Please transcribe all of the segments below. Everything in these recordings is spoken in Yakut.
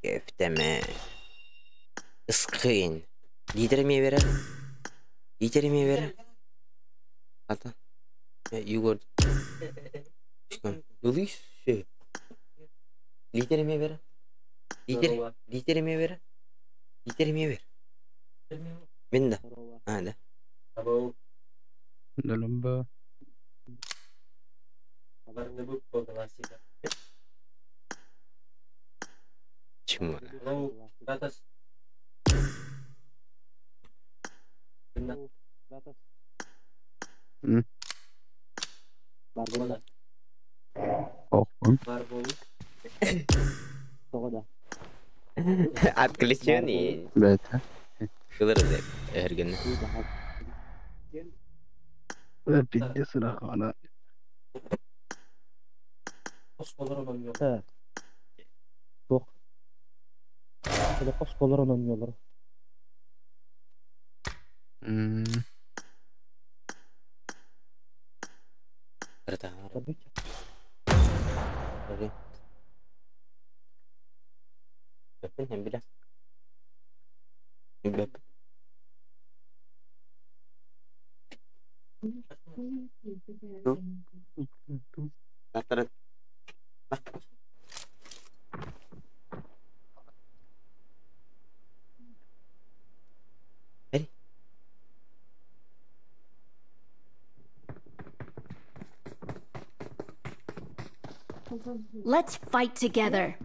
Кэфтэмэ. Ыскыын. Лидер эмиэ берер. Лидер эмиэ берер. Ата. Егор. Ылый Лидер эмиэ берер. Лидер. Лидер эмиэ берер. Лидер эмиэ бер. Мин да. А, да. Доломбо. Чему? Охун. Отключенный. Бэт. Ылыр эрген. Пиздец рахана. М. Let's fight together.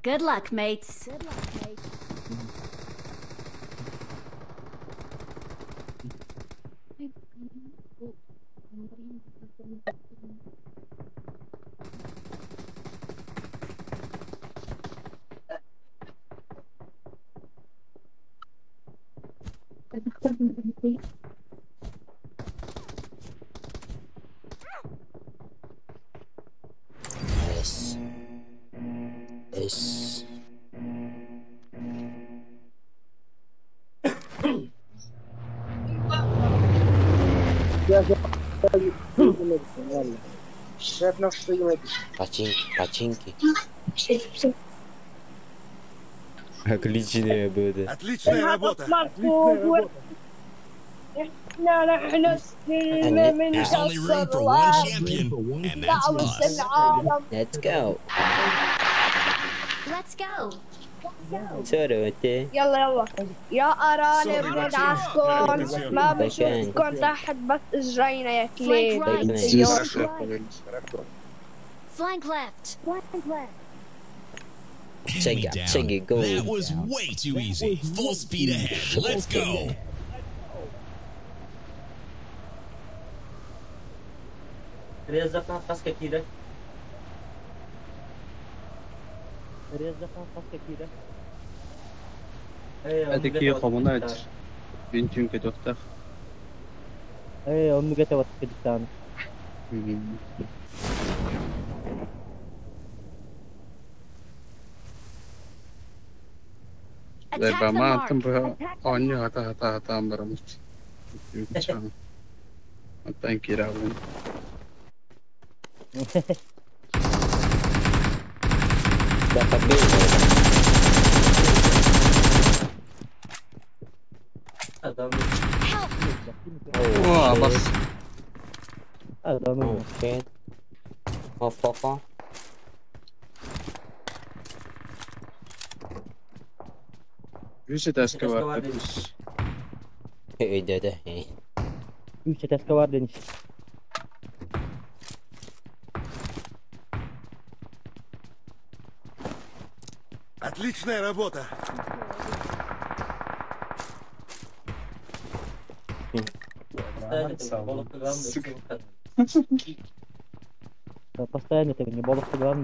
Good luck, mates. Yes. Yes. شايف نفسه يودي. Починки, починки. Отличная будет. Отличная работа. احنا نحن السلم من There's only room for one champion, and that's us. العالم. Let's go. Let's go. سوري يلا يلا يا ارانب ندعسكم، ما بنشوفكم تحت بس اجرينا يا Flank كلاب. right. Flank left. Enemy Check down. check it, go. That was way too easy. Full speed ahead. Let's go. Әдеки хомуна бин түнкө тохтах. Attack the Лебама mark. антын бу онню хата хата хата барамыт. Түнкө. Аттан кирабын. Да, побил. Help! О, бас. Oh shit. Oh fuck. Үс этаска бар деппис. Өйдө да. Отличная работа.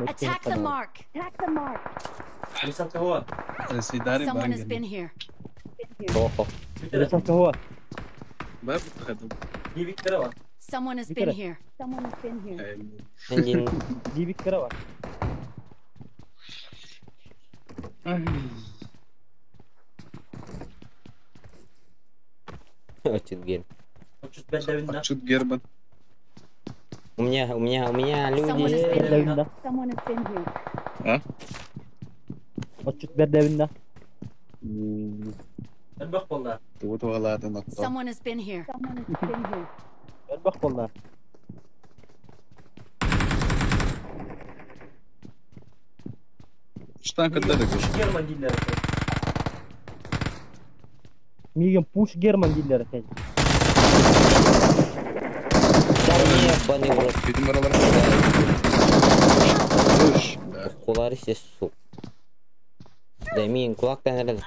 Attack the mark. Сидари Someone has банген. been here. Охо. Бар бутхадым. Someone has been here. Эм, Энжин. Отчет Герман. Отчет Герман. У меня люди. А? Отчет Бердевинda. Someone has been here. Elbak bollar. Штанка дадык. Мигем пуш Герман диллер sen. Да ебаный в рот. Видимо, Пуш. Кулары все сук. Дай мин кулактан эрэл.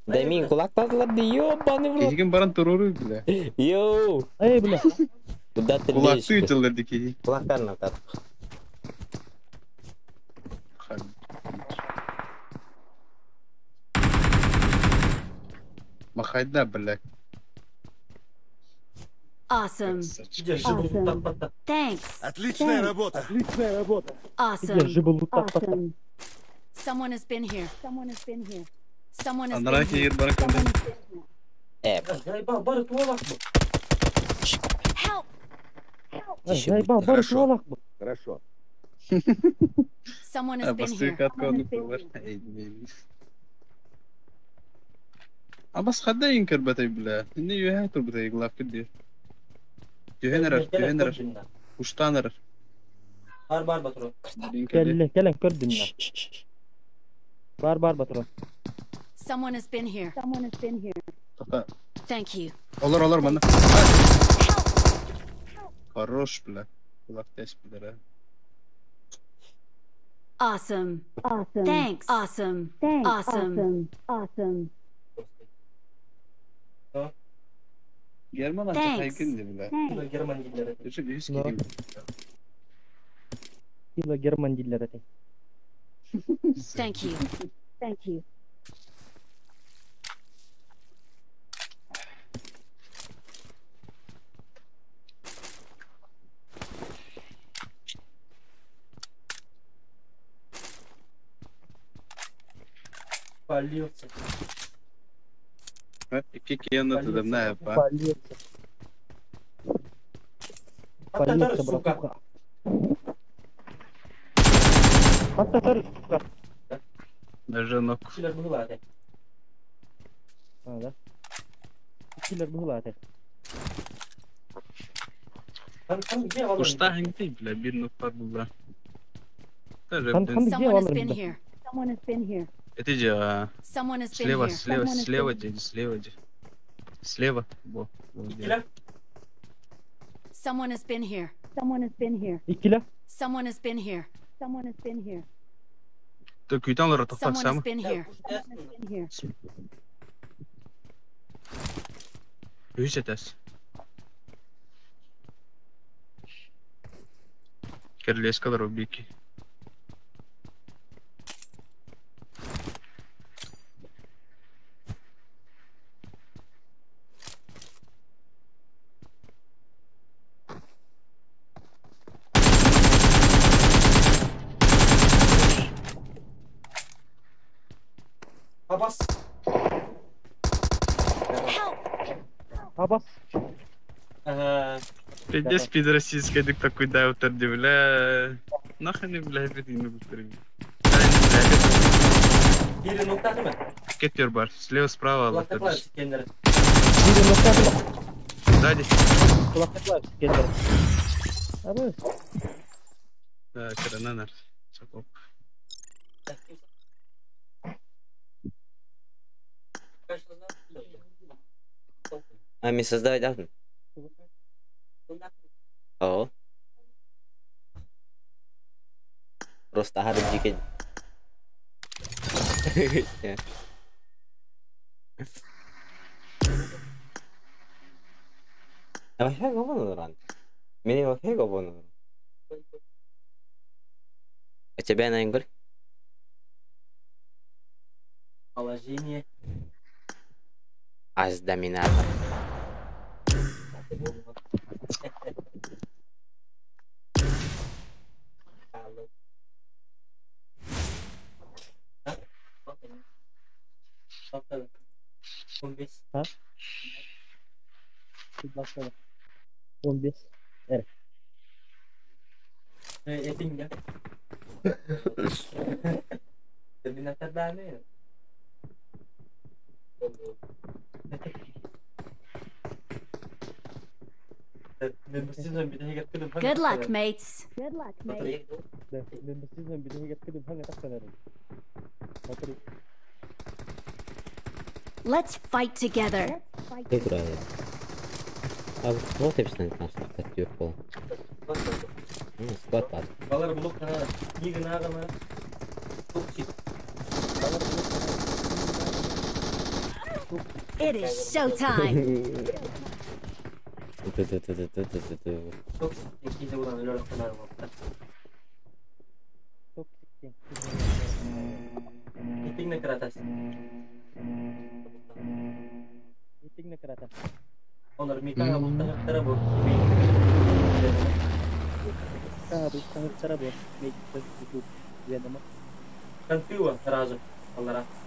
Дай мин кулактадылар ди ебаный в рот. Киһигин баран туруру бля. Йоу. Эй бля. Куда ты лезешь? Кулакты дылар ди киһи. Кулактарын атат. Махайда, бля. Awesome. Awesome. Thanks. Отличная работа. Отличная работа. Awesome. Awesome. Someone has been here. Someone has been here. Someone has been here. Help. Хорошо. Хорошо. Someone has been here. بس خدنا ينكر بتاي بلا إني يهاتر بتاي غلاف كدير يهنر يهنر وشتانر بار بار كلن كلن كردنا بار بار بترو. Someone has been here. Someone has been here. Thank you. Olur olur bana. Хорош бля. Kulak бля. Awesome. Awesome. Thanks. Awesome. Thanks. Awesome. Awesome. German ancak haykın bile. German dilleri. German dilleri. Thank you. Thank you. Полился. Полился. Полился, братуха. Сука. Даже ног. Киллер был, а да? Киллер был, а Ушта хангты, бля, бир ног пар была. Someone has been here. Это же слева, слева, слева, дядя, слева, дядя. Слева, во. Someone has been here. Someone has been here. İkile. Someone has been here. Someone has been here. Так күйден тоқтап Someone has been here. Үс этес. Керлескалар убики. Абас. Абас. Пиздец, пидорасийский дык такой да, утерди, бля. Нахрен, бля, бедин утерди. Кетер бар, слева, справа. Сзади. Да, коронанар. Сокоп. А, мне создавать должен? О. Просто harus Wifi гобонуран. Мени Wi-Fi гобонуран. А тебя на ингуль? Положение. Аз доминатор. 15. Ha? Bakalım. 15. Evet. Этиң да. Терминатор. Good luck, mates. Let's fight together. А вот я пол. Склад бар. Балар блок гына It is showtime.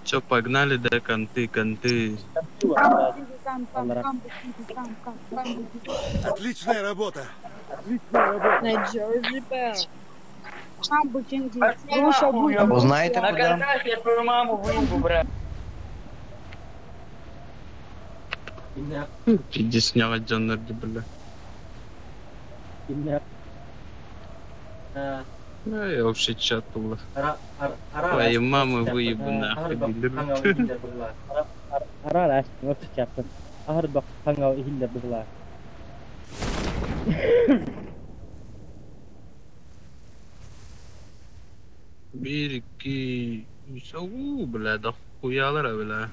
Чё, погнали, да, конты, конты. Отличная работа. Узнаете, куда? Я твою маму выебу, брат. Пиздец, бля. Я вообще чат был. Твою маму выебу нахуй. Bir, iki, üç, ooo, бля, да хуялара, бля.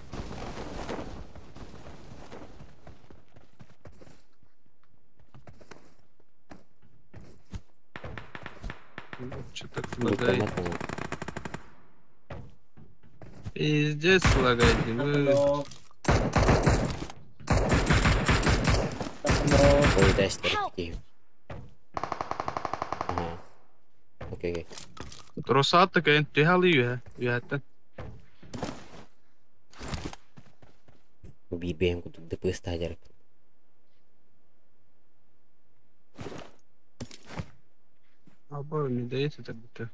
Че так лагает? Пиздец лагает, вы... Ой, дай сюда. Ага. Окей, окей. Росата кайын тихали юхэ. Убей бэм, куда ДПС стадер. Або не дается так будто.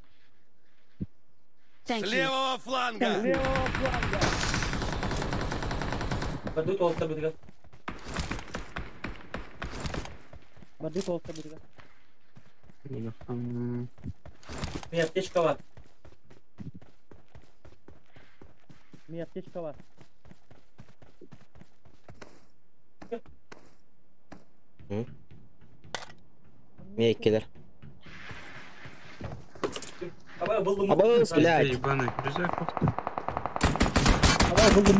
С левого фланга! Мне аптечка бар. Мне аптечка бар. Мне киллер. Абы, блядь. Ебаный, рюкзак. Абы, булдым,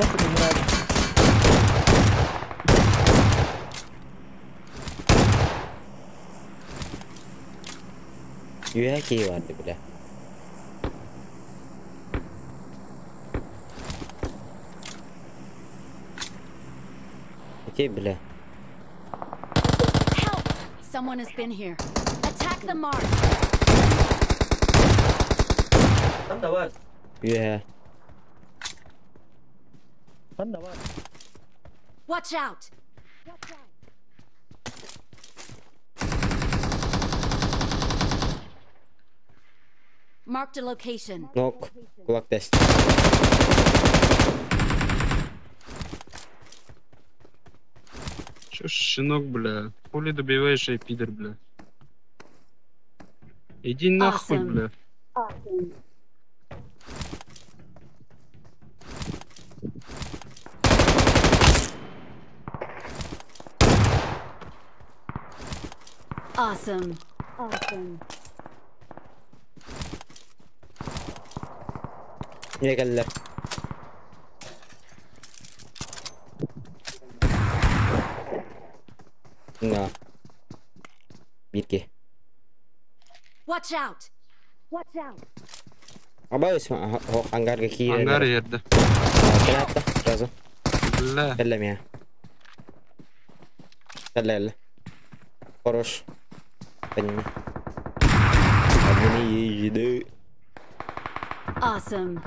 Юяки vardı bile. Окей, бля. Help! Someone has been here. Attack the mark. Там давай. Yeah. Там давай. Watch out. Marked a location. Нок. Кулак тест. Чё, щенок, бля? Хули добиваешь, эй, пидор, бля? Иди нахуй, бля. Awesome. Awesome. Не келлер. На. Бирки. Watch out. Watch out. Абай ангарга киирер. Ангар жерде. Келатта сразу. Бля. Келле меня. Келле. Хорош. Подними. Подними еды. Awesome.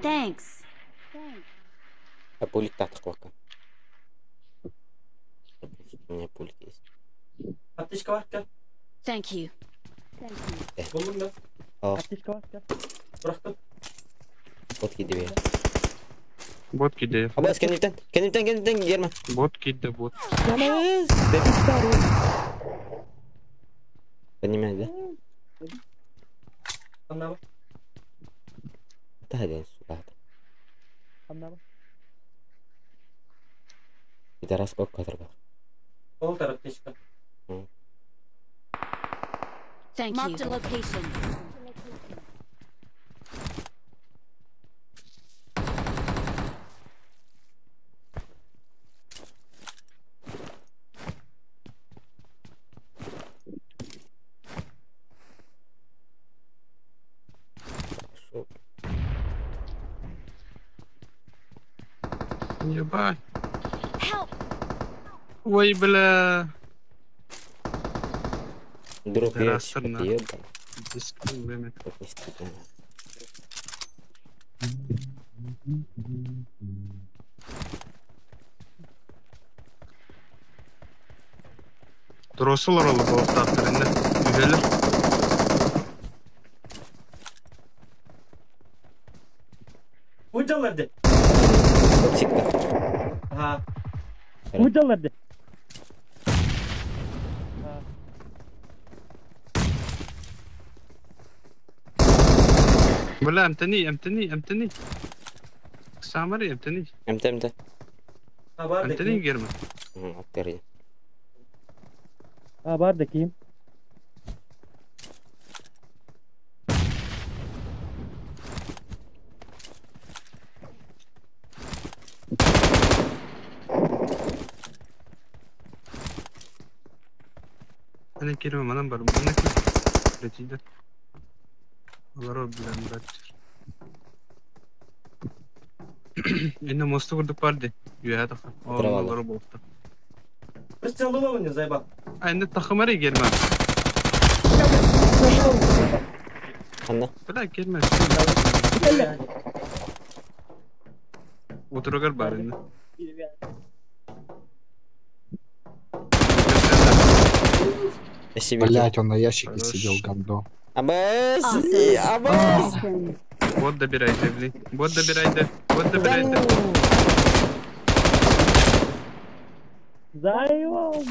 Thanks. А пулик так такой. У меня пульт есть. Аптечка бар кел. Thank you. Булдум да. О, Аптечка бар кел. Бырахтым. вот кидибе. Бот киде. Абас кенниттен, кенниттен, кенниттен, Герман. Бот киде, бот. Абас! Поднимай, да? Ханна бар. Да, да, сюда. Ханна бар. Пидорас сколько бар. Ол тарап аптечка. Thank you. Marked a location. Хорошо. Ебать. Help! Ой, бля. Дроп Да, я расторно. ебан. Диск, бля. Вот не стыдно. Тросулар олы болуп тактырында. Үгелер. Уйдаларды. Всегда. Ага. Уйдаларды. Бля, эмтени, эмтени, эмтени. Самари эмтени. МТ, МТ. А бар Эмтени Герман. Аттары. А бар да кийим. Ана кирме манан бар. Мана кир. Летиде. Олар билен брат. Инне мосту курдук барды. Юя таха. Травалы. Олар болупту. Пристрелила не заебал. А инне тахымари Герман. Ханна. Бля, Герман. Утургар бар инне. Спасибо. Блять, он на ящике Хорош. сидел, гандон. Абас! Awesome. Абас! Awesome. Бот добирайте, блин. Бот добирайте. Бот добирайте. Заебал.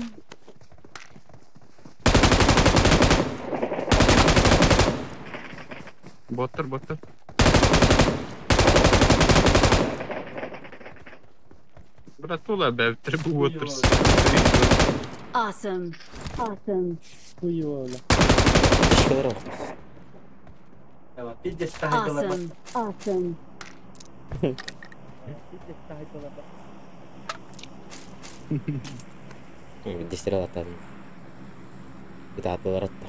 Боттар, боттар. Брат, тула бәптір бу отырсы. Awesome. Awesome. Хуёво. Тышкалар бар. Давай, пиздец, тахайдалар. Awesome. Awesome. Дистер атадым. Bir atlılar attı.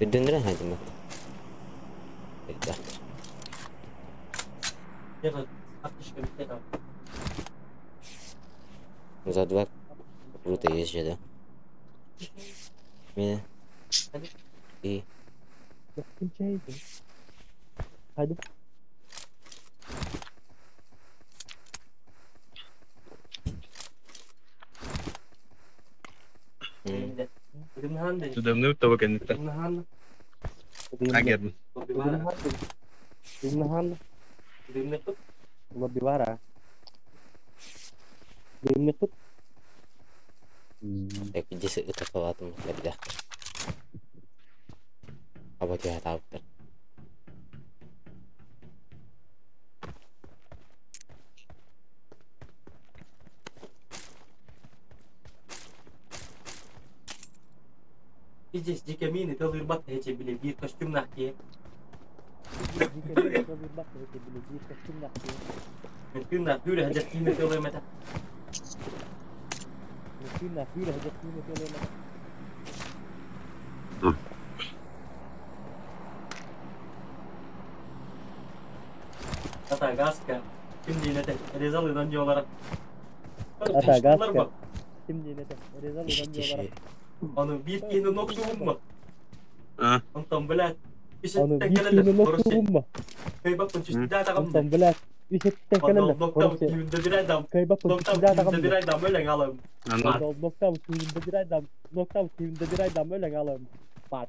Bir döndüren hadi bak. Bir dakika. Аптечка битте там. За два круто есть же, да? Меня. И Hadi. Дымнахан Түдемне үтті бөкенітті. Дымнахан. Агермін. Дымнахан. Дымныкыт. Лобивара. Дымныкыт. так здесь это палатым когда. А вот я там. Пиздец, дикий мины, целый рбат эти, били, бир костюм нахи. Мен нах, юре, хажат кийме целый мета. Ата гаска. Ким дейнете, резалы дан диолара. Ата гаска. Ким дейнете, резалы дан диолара. Аны бир кийини ноктуумма. А. Онтон, блядь. Аны Ишеттен бир келелер, кийини короче. ноктуумма. Эй, бакпын, чүстү да тагым. Онтон, блядь. Үс өттүттэн кэлэллэр. Нокта Короче, күүндэ bir adam. кыайбаппын Nokta күүнде kүүndэ атаҕым bir adam ölen alım. Аны Nokta kүүнде bir adam. Nokta kүүнде bir adam өлең алым. Бат.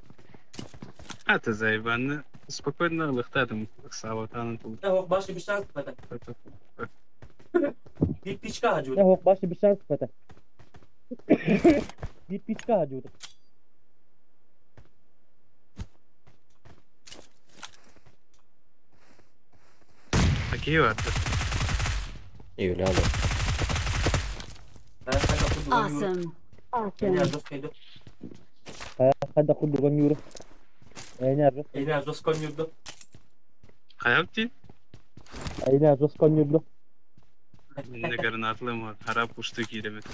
Ата заебаны. Спокойно лыхтадым. Саватанын тул. Ne hok başı bir şans bata. Bir piçka Ne hacı. hok başı bir şans bata. Bir piçka hacı. Такие vardı. Юля, да. Awesome. Awesome. Хада курдуган юры. Эйнер. Эйнер жоскон юрду. Хаялти? Эйнер жоскон юрду. Ne гранатlı харап ушты киремет.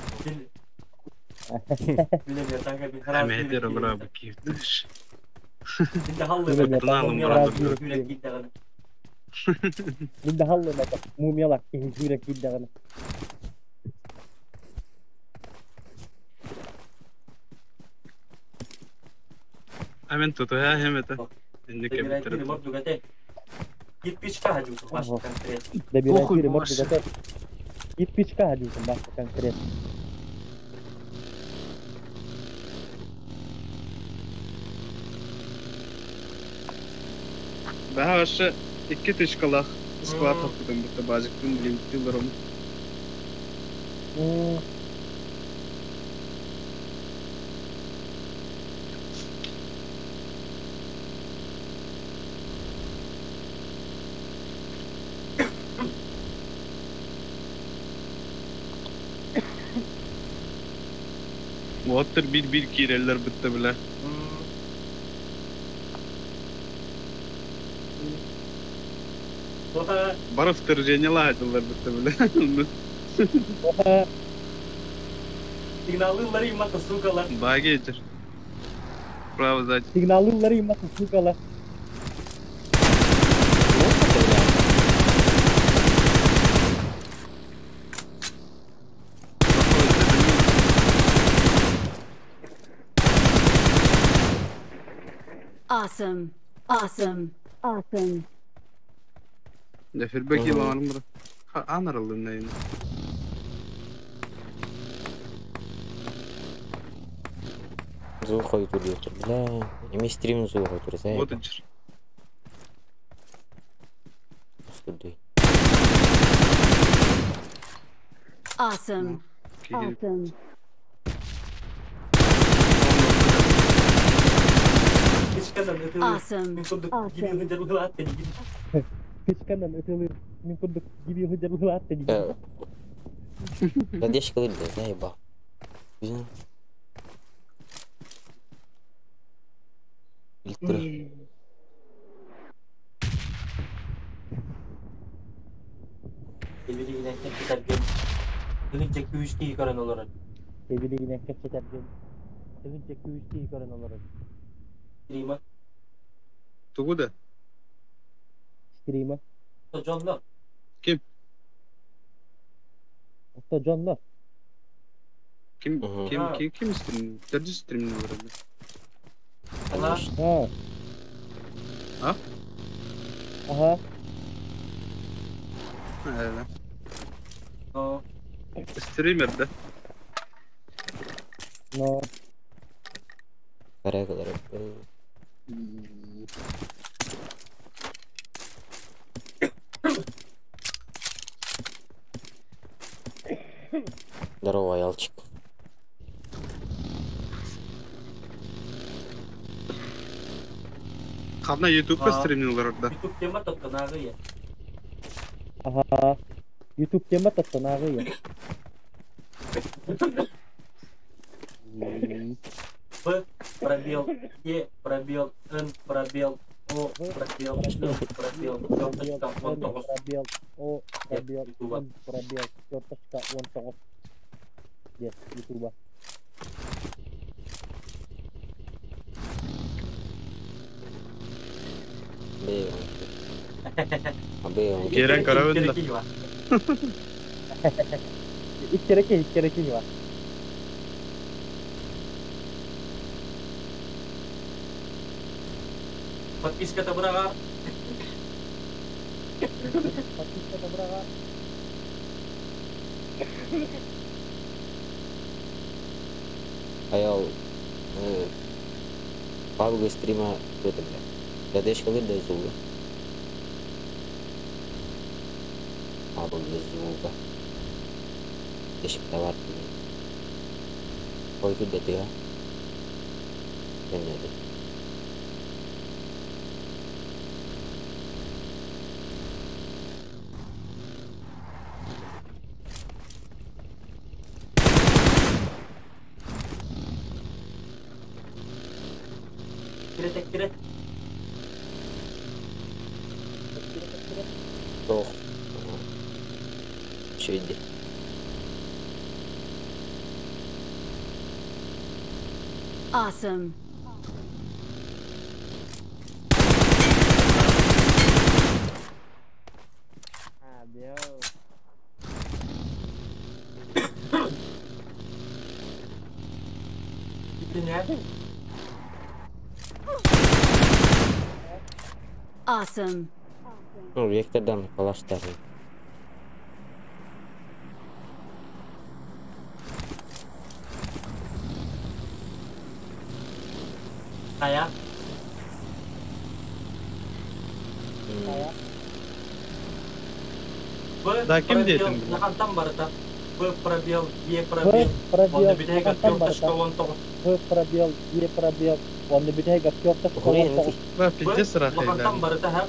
Билемер танга bir харап. Әмәдер олар бу киптиш. Бинде халлы. Мумиялар. Бинде халлы мумиялар жүрек кийдегени. Амен тутуя хемете. Инде кебитер. Кирпичка хажу баш конкрет. Добирай морду. Кирпичка хажу баш конкрет. Daha aşağı iki tuşkalak squat okudum bu tabacıktın linklilerim. Water bir bir kireller bitti bile. Бары вторжение ладилар бітті біле. Сигналылар имата сукалар. Багетер. Право сзади. Сигналылар имата сукалар. Awesome. Awesome. Awesome. Нефирбек иланым бра. Анарылды нейин. Звук хойтур бля. Эми стрим звук хойтур, зай. Вот ичир. Студи. Awesome. Awesome. Awesome. Awesome. Кычкандан өтөлөр мен курдук gibi хыдырлы атты диги. Задержка да, заебал. Фильтры. Эбилигинен кепчетерген. Тыгынча күүскей көрөн олорор. Эбилигинен кепчетерген. Тыгынча күүскей көрөн олорор. Стрима. Тугу да? Стрима. Джонно. Ким? Ото Джонно. Ким ким ким ким стрим? Терди стрим не вроде. Ага. А? Ага. Да. Но. Стример, да? Но. Карага, карага. Здорово, Ялчик. Хавна YouTube стримнилер да. YouTube тема тоттонагы я. Ага. YouTube тема тоттонагы я. Б пробел Е пробел Н пробел О пробел Н пробел черточка он тоғыз. Пробел О пробел Н пробел черточка он тоғыз. Yes, YouTube. Бе. Керен карабын да. Иккереки, иккереки var. Подписка-то брага. Подписка быраҕаар. Айал PUBG стрима круто, бля. ДДшкалыр да звуга. PUBG звуга. Дешек товар блин. Ой, тут ДД. Көннөдү. Кире кире. Ох. Үчүгэй. Awesome. Adiós. Итине. Awesome. Ну, вектордан калаштары. Хайа. Б Да, ким пробел диэтиҥ, бля? Лахантан барыта. Б пробел, Е Б пробел. пробел, Онно бүтэһик лахантан артёрташка барыта. 19. Б пробел, Е пробел. Онно бүтэһик артёрташка Хурен 19. Ба, Б пиздец лахантан рахайлар. барыта һәм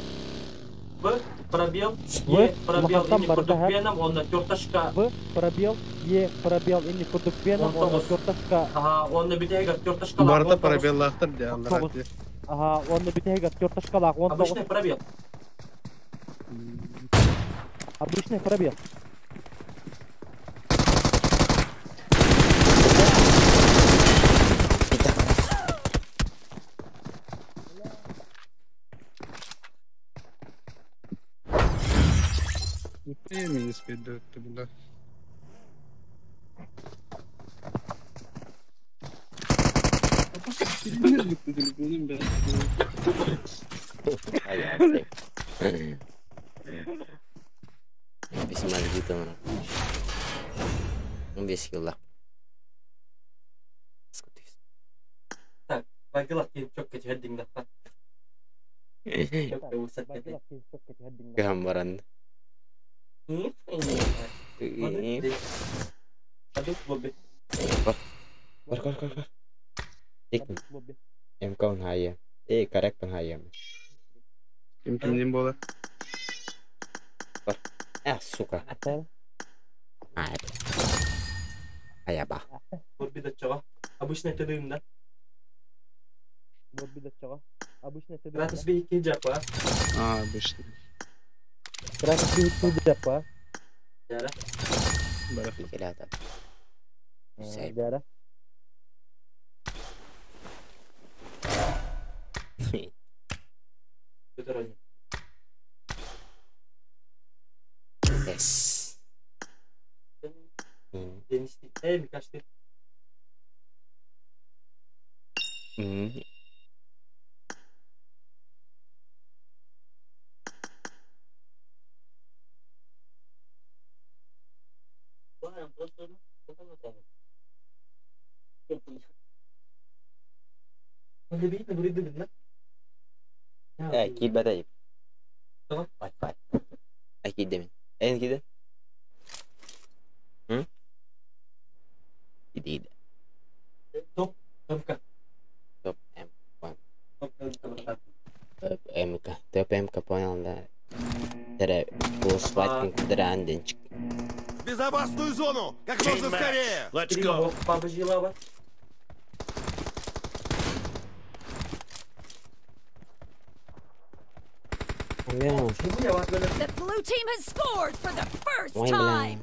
Б пробел, В Е пробел, лахантан инни барыта курдук һәм бенам, онно тёрташка В пробел, Е пробел, инни курдук бенам, онно 19. тёрташка Ага, онно бүтэһик артёрташка Барыта 19. пробеллаахтар дии, аллара 19. дии. Ага, онно бүтэһик артёрташкалаах 19. Обычный пробел. Обычный пробел. Э, мини спиддет, бля. Телефоным, бля. Аясы. Весьма легитимно. 15 килла. Так, багилах кийин чөккө түһэрдиҥ да. Чөккө усат кете. Гамбаран. Аду бобби. Бар, бар, бар, бар. Em còn hay à? Ê, correct còn hay à? Ким кимнин буолар? Бар. А, сука. А, аяба. Бобби да чого. Обычный тыдым да. Бобби да чого. Обычный тыдым. Гратус бейки жапа. А, обычный. Гратус бейки жапа. Жара. Бара. Келата. Жара. Yes. Deniştik. E mi kaçtı? اكيد بدأ يبقى تمام. واي فاي اكيد ده من اين كده هم جديدة توب МК. Топ М. Топ МК. Топ МК. Топ МК, понял, да. Тре, полусватник, дранденчик. В безопасную зону! Как можно скорее! Let's go. Побежила. Бля, The blue team has scored for the first Ой, бля. time.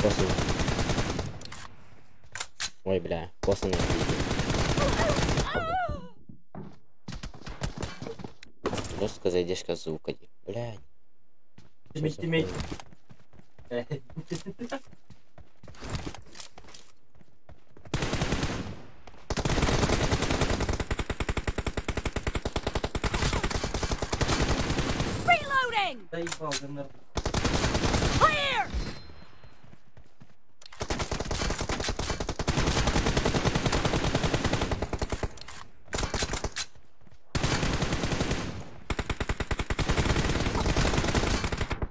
Косано. Ой, бля, косано. Жестко зайдешь звука. Блядь. Тиммейт. Reloading! Clear!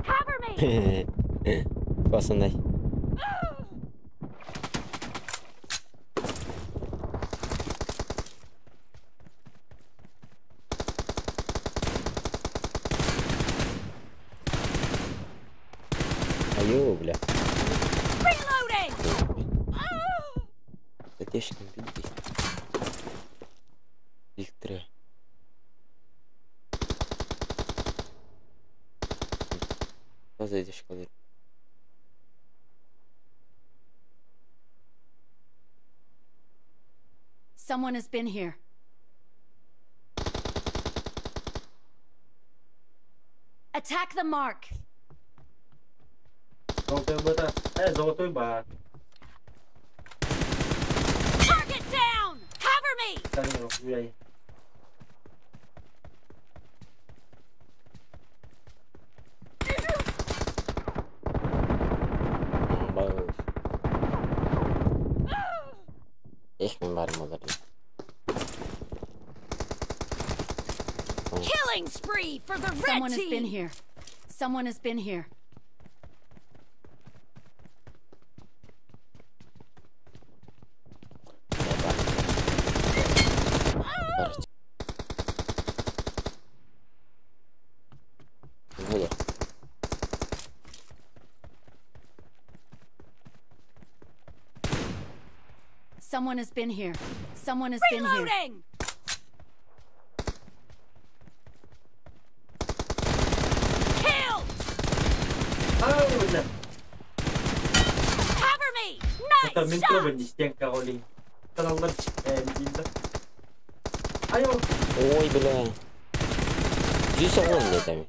Cover me! Классно. Аю, бля. Reloading! Задержка видеть. Фильтры. Задержка. Someone has been here. Attack the mark. Золотой бар. Target down! Cover me! Killing spree for the red Someone team. Has been here. Someone has been here. Someone has been here. Someone has been here. Reloading! Killed! Oh, Cover me! Nice shot! Ой, бля. Здесь он летами.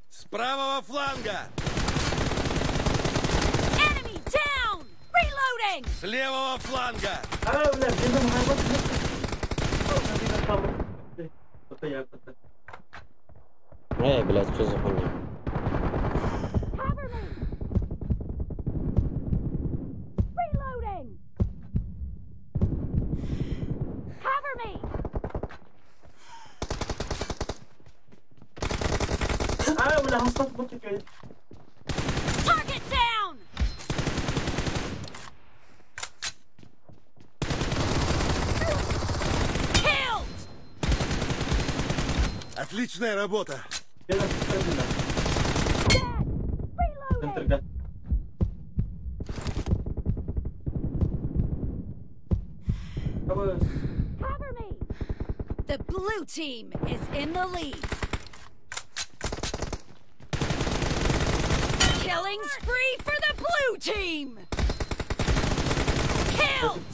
С правого фланга! Enemy down! Reloading! С левого фланга! Эй, блядь, что за хуйня? Cover me! Reloading! Cover me! Target down! Killed! Отличная работа! Reloading! Cover me! The blue team is in the lead. Killing spree for the blue team! Killed!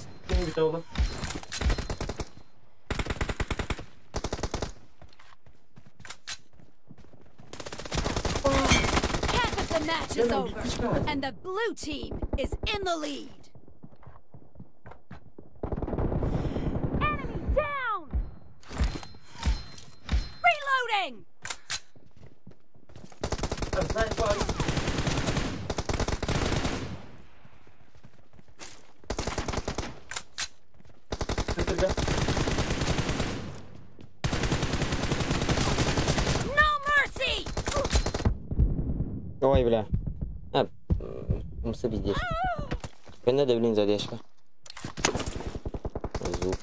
Half of the match is over, and the blue team is in the lead. Enemy down! Reloading! No mercy! Ой, бля. А, пиздец. Надо, блин, задержка. Звук.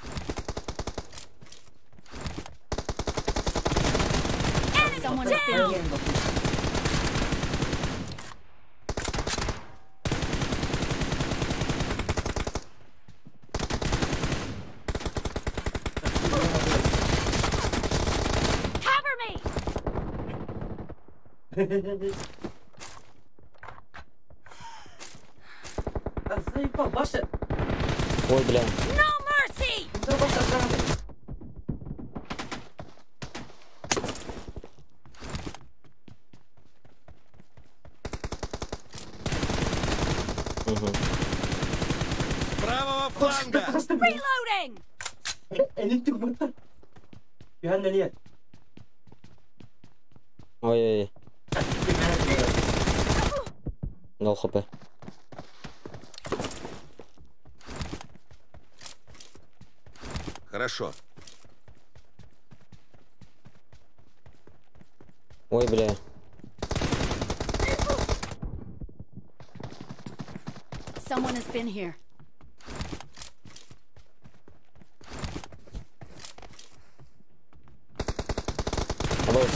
Someone has been here. Cover me! Ой, бля. No mercy! фланга! Reloading! Ой-ой-ой. 0 хп. Хорошо. Ой, бля. Someone has been here. Абайс.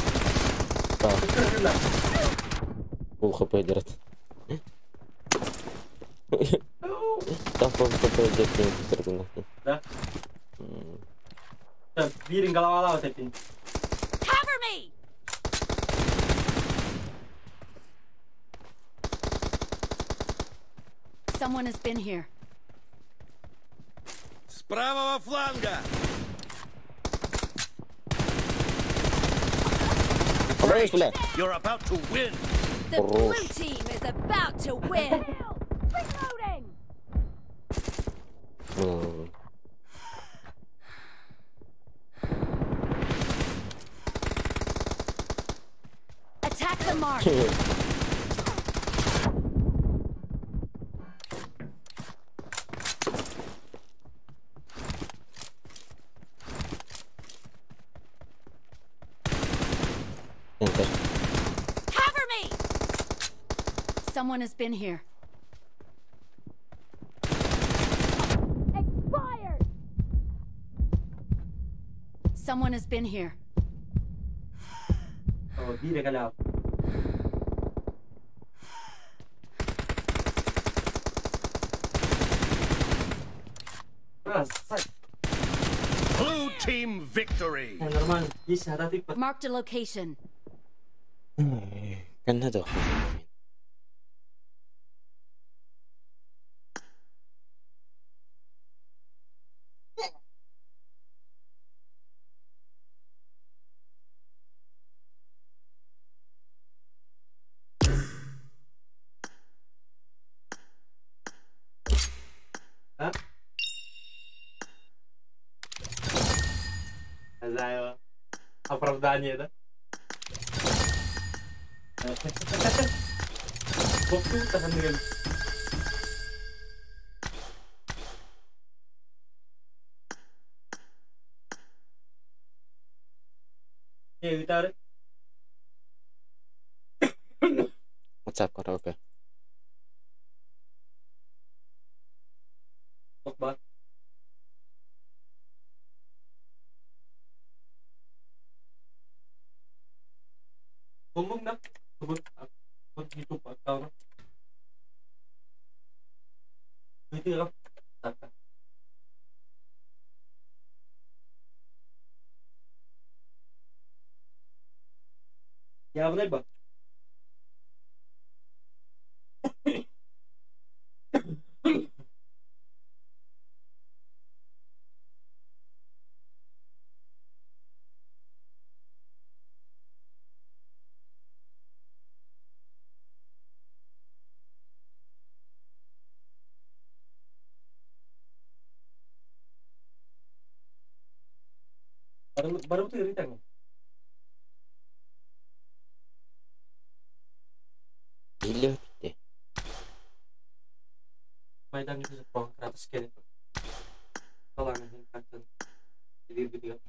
Да. Пол хп дерет. Там пол хп дерет. Да? Бирин голова этин. Cover me! Someone has been here. С правого фланга! Абайс, бля. You're about to win. The blue Хорош. team is about to win. Reloading! М. Attack the mark. Enter. Cover me! Someone has been here. Expired! Someone has been here. Бире голова. Blue team victory. Нормально. Есть гадаты. Marked a location. كان هذا. Хозяева. Оправдание, да? WhatsApp karaoke. Явный ба. Baru tuh ritang. Gila bitti. Майдан 100 градус келет. Баланы картын. Бир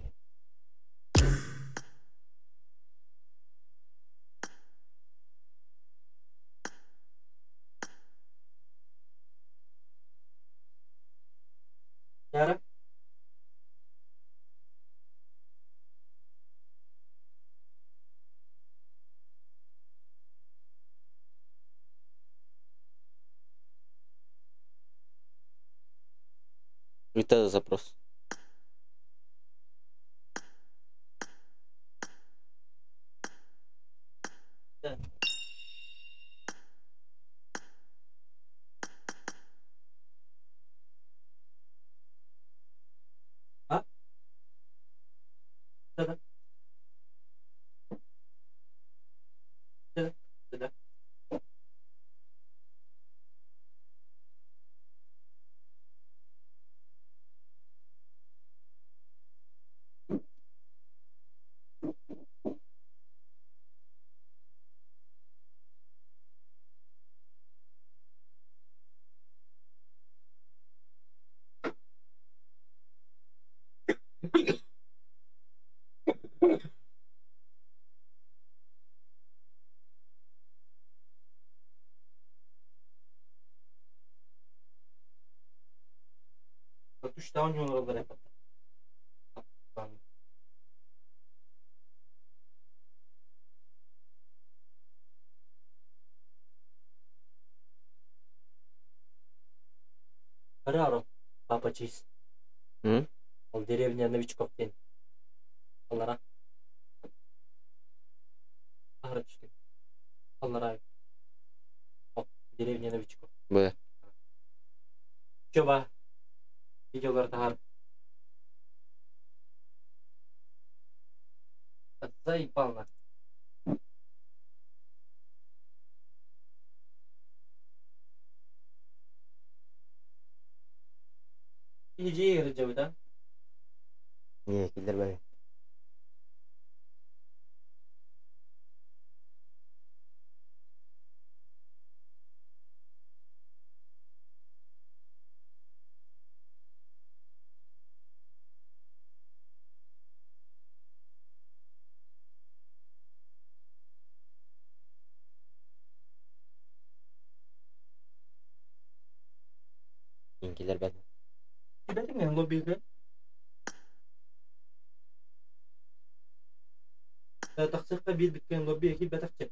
Яра? Это запрос. Да. А? Да-да. Да-да. Да-да. Үч оонньуулар эппэт. Караро, папа чиз. Ол деревня новичков диэн. Аллара. Аһара түстүк. Аллара. Ол деревня новичков. Б. Чоба. Видеолар тахар. Заебал нахуй. Иди, да? Не, киллер бай. Киллер бай. Кибетиң лоббиге. Тахсыққа bir bitкен лоббиге кибетакчы.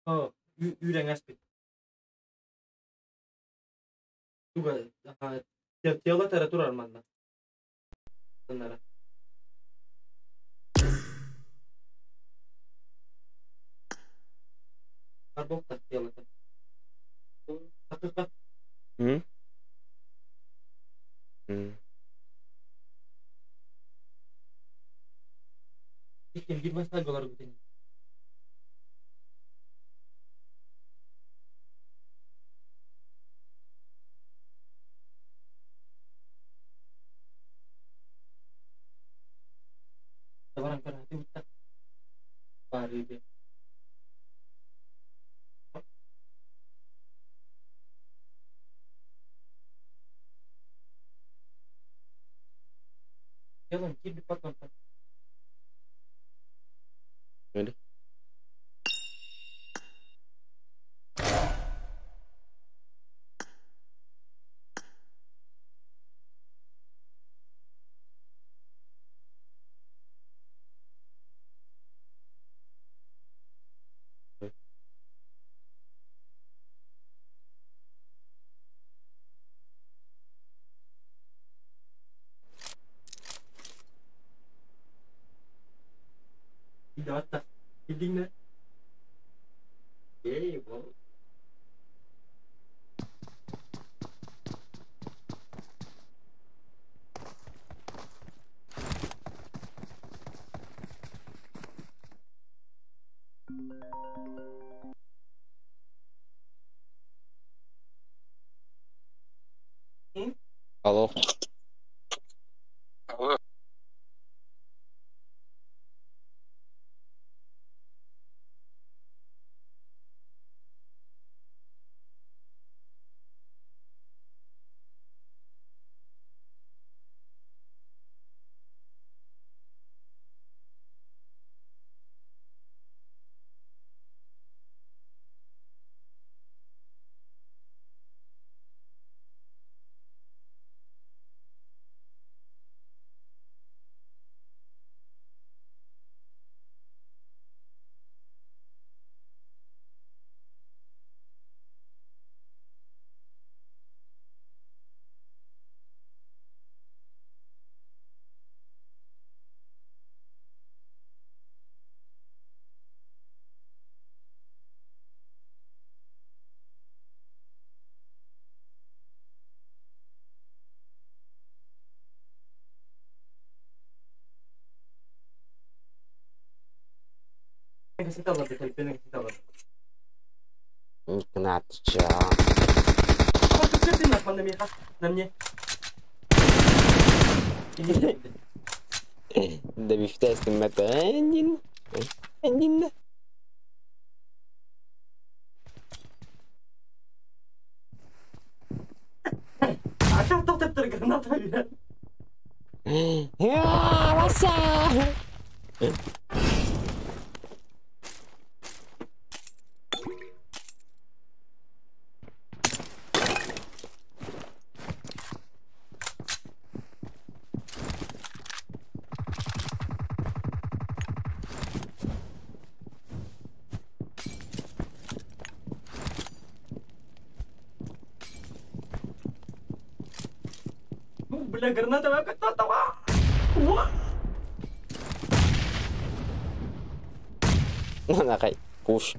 О, үйрен аспит. Туга, тела тара турар манна. Тыннара. Арболта тела. Такыка. М? М. Иккен бир баста голар бүтен. Баран көрө бутта. Бар иде. Делаем киби потом. Öyle. Hatta. Bildin mi? Ey, bu. Hı? Алло. Алло. Кесет алады, телефонun кесет алады. Игнатча. На мне. Да бифтестим это один. Один. А как тут эта граната, блядь? Я, Вася! Ну, бля, граната, как то Ну, нахай, пуш.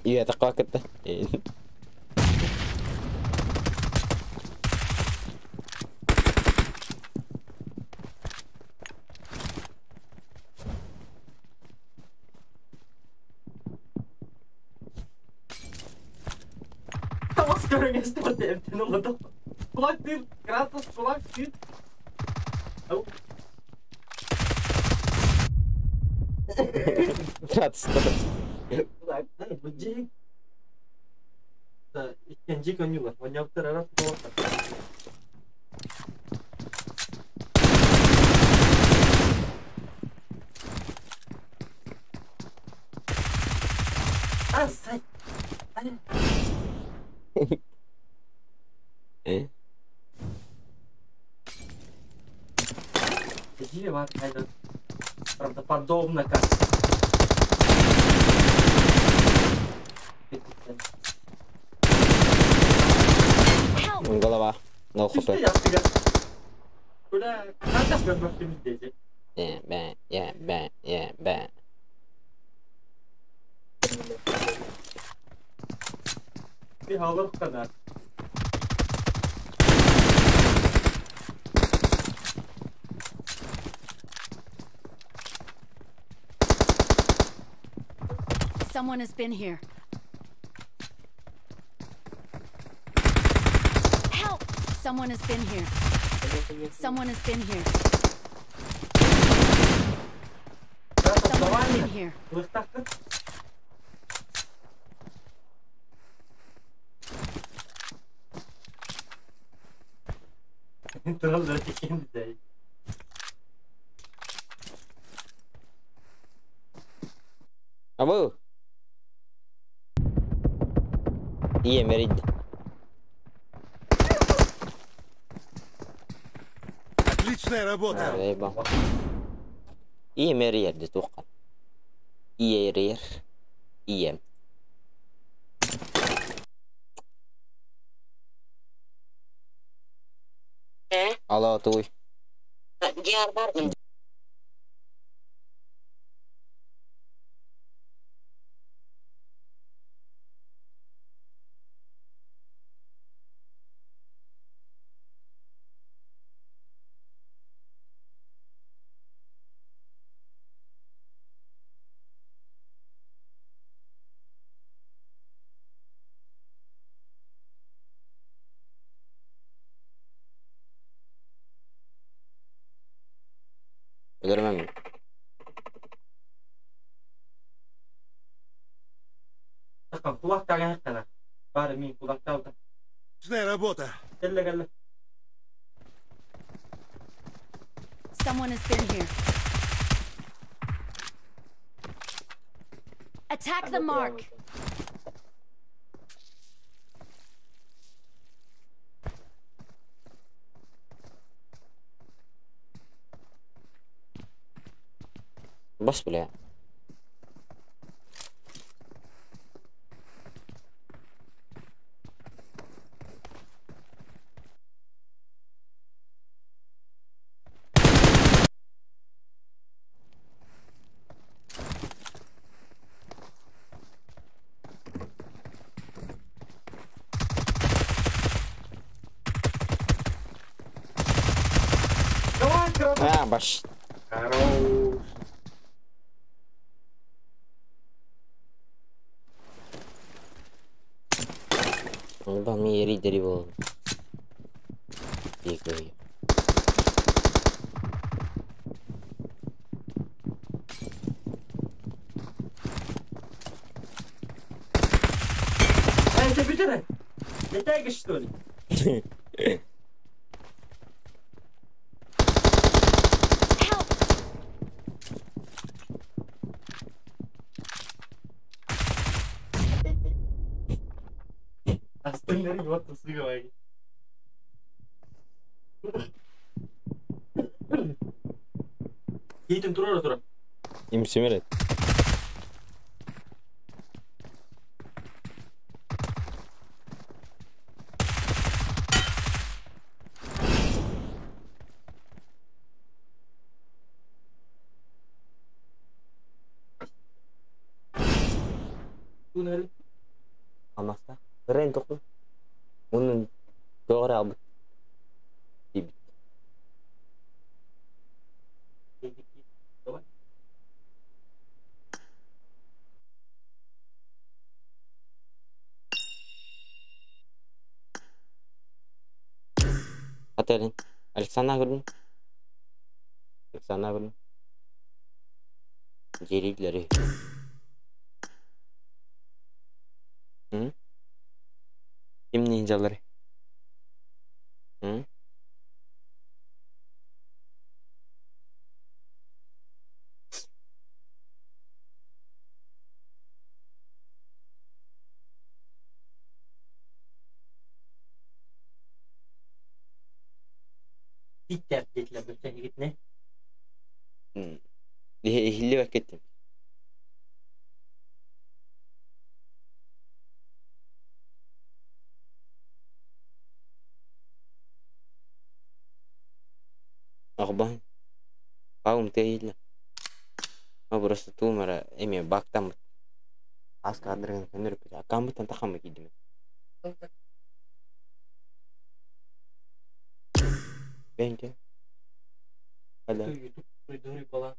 Iya, tekok kita. Kulak değil, Kratos kulak değil. Kratos. Kulak, İkinci konuyla. Oynayıp arası dolapta. Ah, say. Дерево, правдоподобно как. Голова. No хп. Куда? Е, б, е, б, е, б. Someone has been here. Help! Someone has been here. Someone has been here. Someone has been here. Абу! Е, мерид. Отличная работа. إيه مرير دي توقع. إيه رير. إيه. على طول. Өлөрмөм. Отличная работа. Someone has been here. Attack the mark. Бас, бля. А, баш. Хорош. Бам, ери дери бол. Бегаю. Эй, ты битер? Летайка, что ли? Остальные вот сыграли. Едем тура тура. Им семерет. Туннель. Алмаста. Рен тоқы. Onun doğru aldı. Gibi. Давай. Ателин. Александр көрдүн. Александр көрдүн. Жерилери. Hı? Kim ninjaları? Hı? Диттер детлер бүтсен жигитне. Hı. Ehilli vakittim. Ахбан. Паум тейла. Ма просто тумара эме бактам. Ас кадрын көнөр бит. Акамбытан тахамы кидим. Бенке. Хала. Ютуб придуры бала.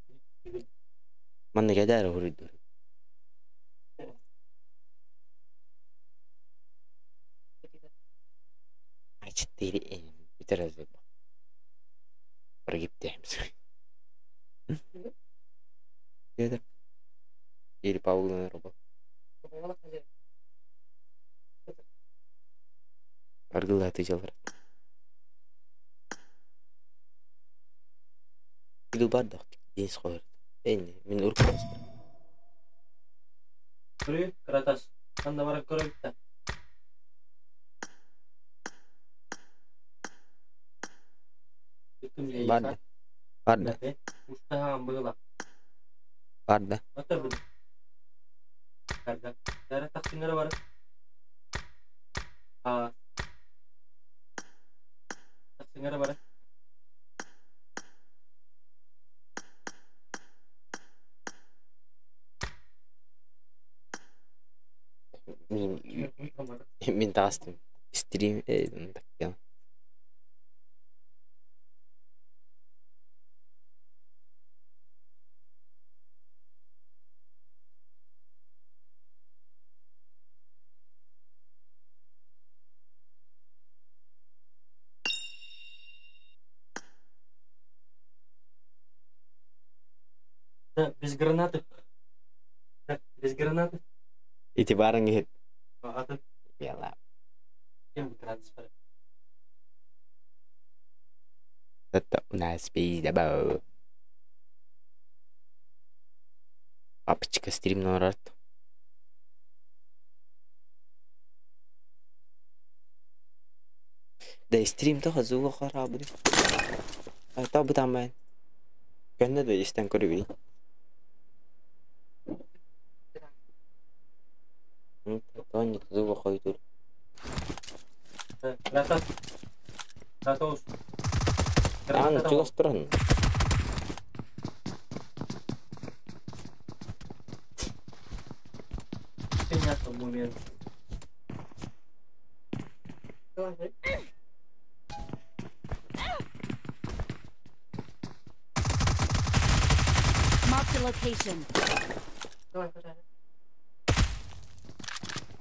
Манна кадара хуриду. А 4 М. Битеразы. Прогиптемс. Деді. Или Павловна робот. Аргыла отвечал. Иду бардах. День схойр. Эй, мен уркас. Көрü кратас. Анда барып көрө битте. Барда. Барда. Уштахан быгыла. Барда. Ата бу. Карда. Дара тактиңара бар. А. Тактиңара бар. Мен тастым. Стрим так. Да, без гранаты. Да, без гранаты. İtibarın git. Аты. Яла. Кем гранаты? Это у нас пизда. Папочка стрим нарат. Да стрим то хазуга харабы. А то бу там мен. Көнне да истен көрү Тони зуба хойтур. Гранатас. Гранатос. Аны чугас туран. Понятно, момент. a location.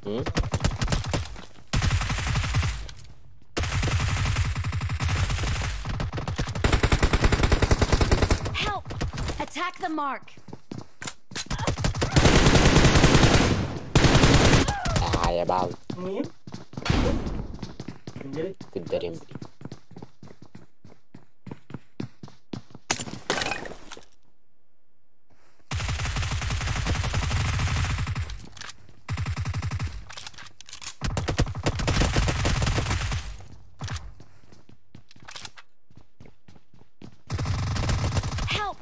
М? Help! Attack the mark. Аа, ебал. Мин? Күддэрим. Help!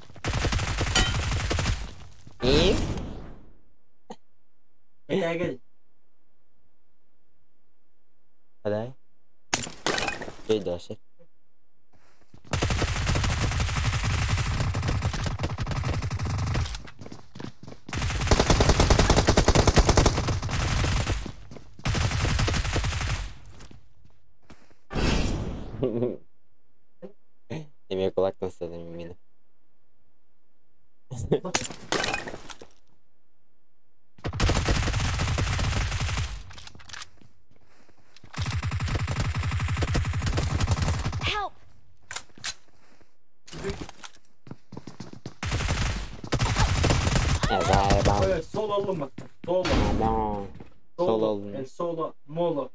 И? Этэгэл. Подай. Өйдөөсө. Эмиэ кулактан сытар мина. Help! Заебал. Ой, Соло алынма. Соло. Да. Соло алынма. El solo, molo.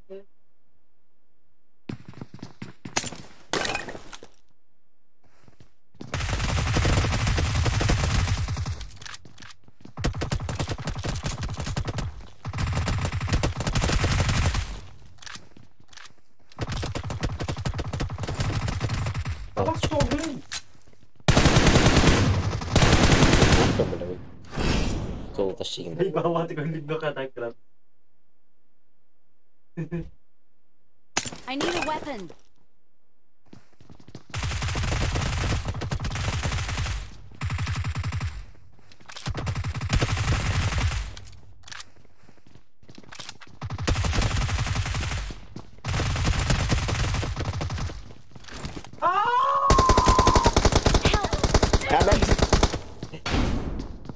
Bak sol benim. Сол тащигин. Ебалаты көлүн катакрат. I need a weapon.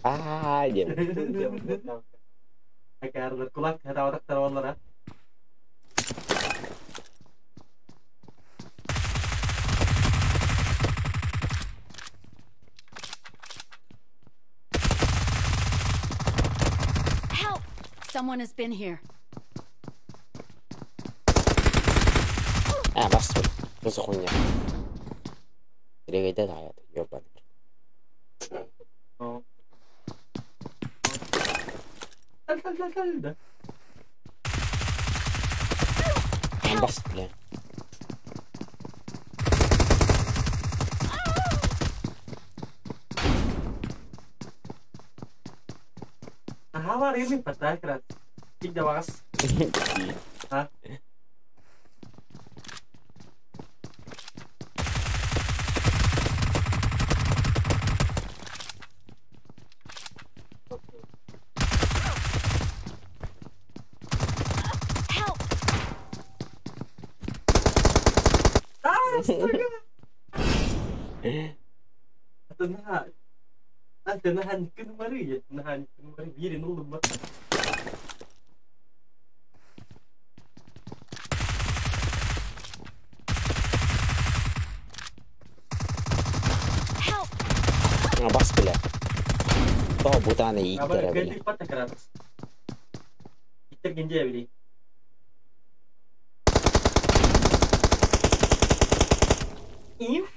Аа, диэн. Акаарлар кулак хатаабатахтар буоллара. Help! Someone has been here. А, бас. Что за хуйня? Регайда да, ёбаный. Да. Бас, бля. Аха рили патакрат. Кидда багас. А? Help! Аа, сука. Наха. Ата нахан күн мары, нахан күн мары бирин улым. Help! А, бас, бля. То бутаны Абара ииттэрэ, бля. кэлди патакрат. Иттер генде били. Инф.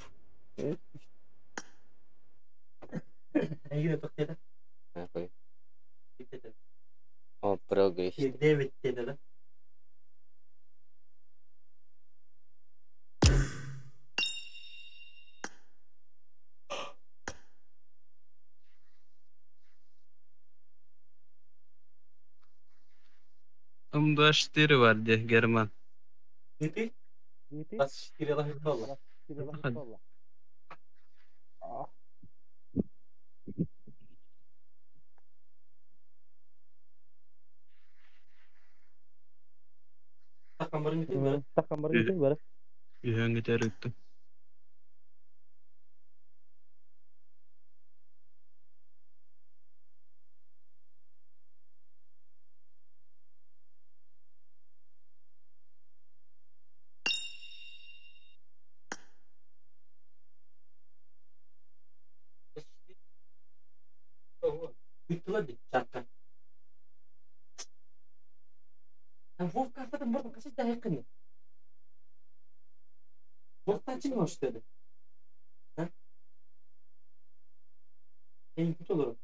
Айгына тоқтеді. Нахуй. О, прогресс. 9 деді да. М24 бар де Герман. Нити? 24 лахи колла. Таққан барын нити бары. Таққан барын нити бары. Үйәңге тәрікті. Буолла дии, чатка. Вов картатын бұрын қашан таяққын? Вов тачың может dedi. Ha? En kötü olurum.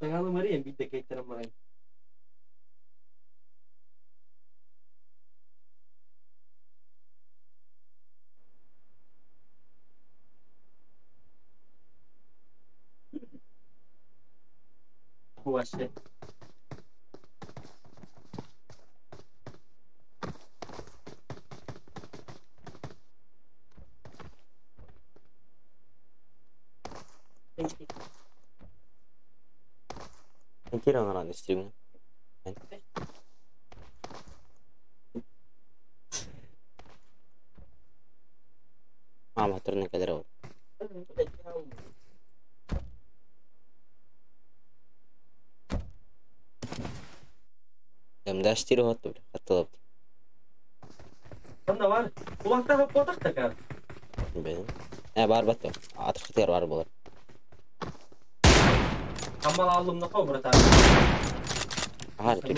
Саҥалы Мария биирдэ кэйтэрэн баран. Вообще. Кире стримҥэ. Маама турна кэлэр ол. Эмдаш тире хотту бля. Хаттылап. Онно бар. Кулактаах буотах такар. Бен. Бар батты. Атырхытыгар бар болар. Аммал аллымна хо братан. Аха, түр.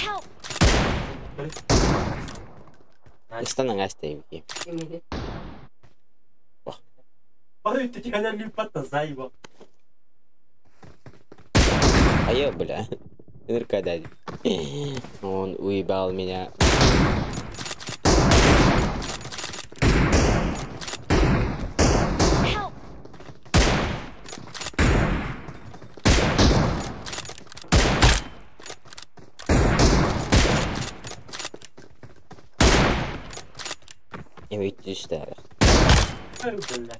Help! Ыстанаң астайым ки. Ой, ты тебя люпата заебал. А я, бля. Нырка дядя. Он уебал меня. Help! Эми түстэ. Ой, бля.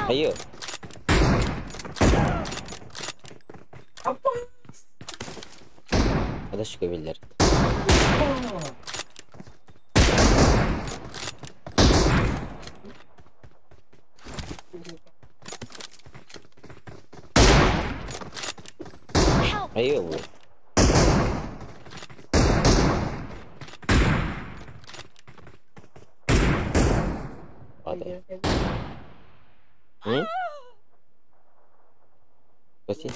Айо. Апа. Адашка биллер. Help! Айо бу. Падай. М? Коси.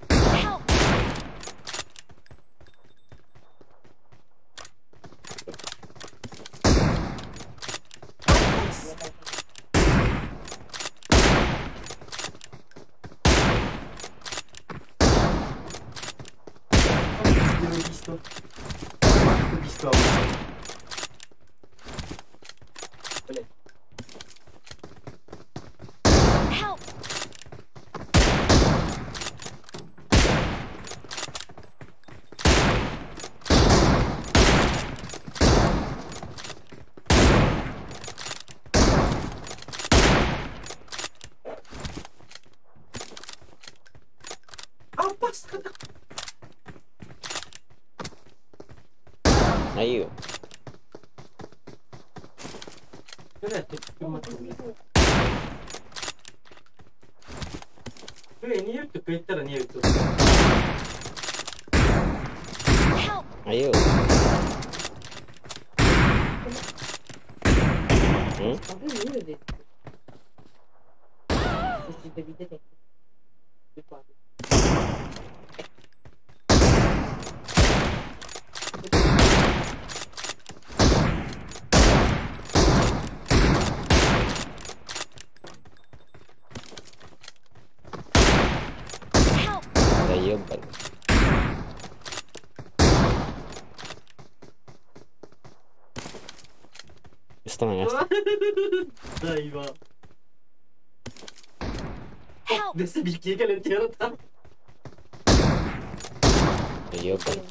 Help! Убийство. Убийство. Блять. Help! Апас. Айо. Блять, ты Эй, не юту, кайтара не юту. Help! Айо. М? Help! Да ебаный. Ыстанаң аста. Заебал. Help! Десе билкие кэлэн тиэрэ Ебаный.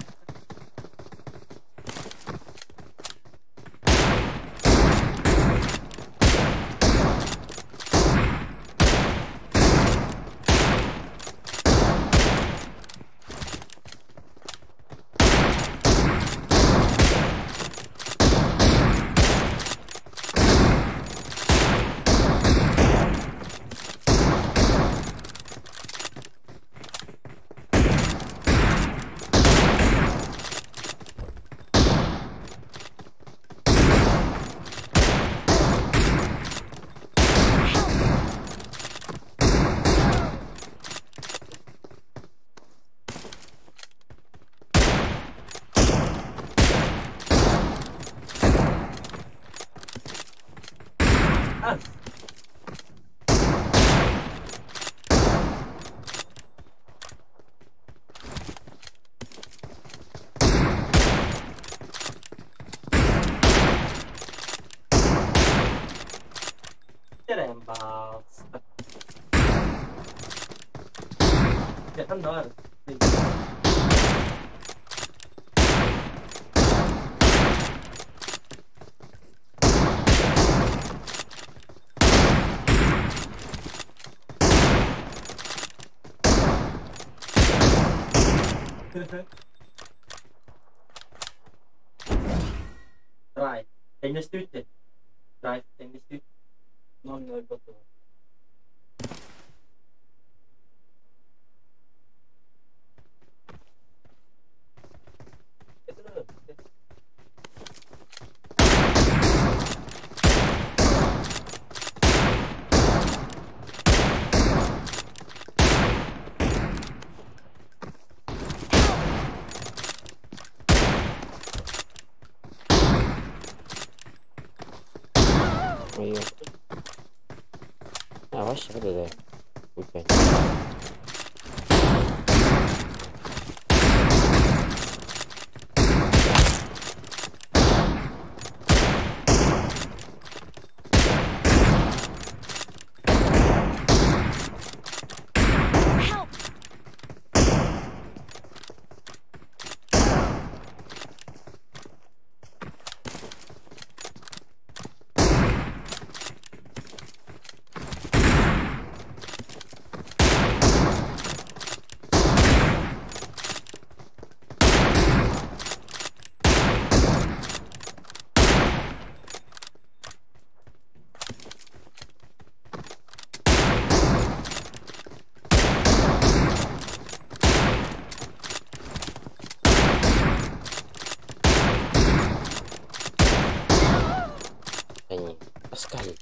Эрэн, баҕаласта. Ханна бар? Drive. Тэҥнэстибит. Drive тэҥнэстибит. 0-0 буолла. Ой. А, вообще, вот это. Окей. Help! Они. Паскаль.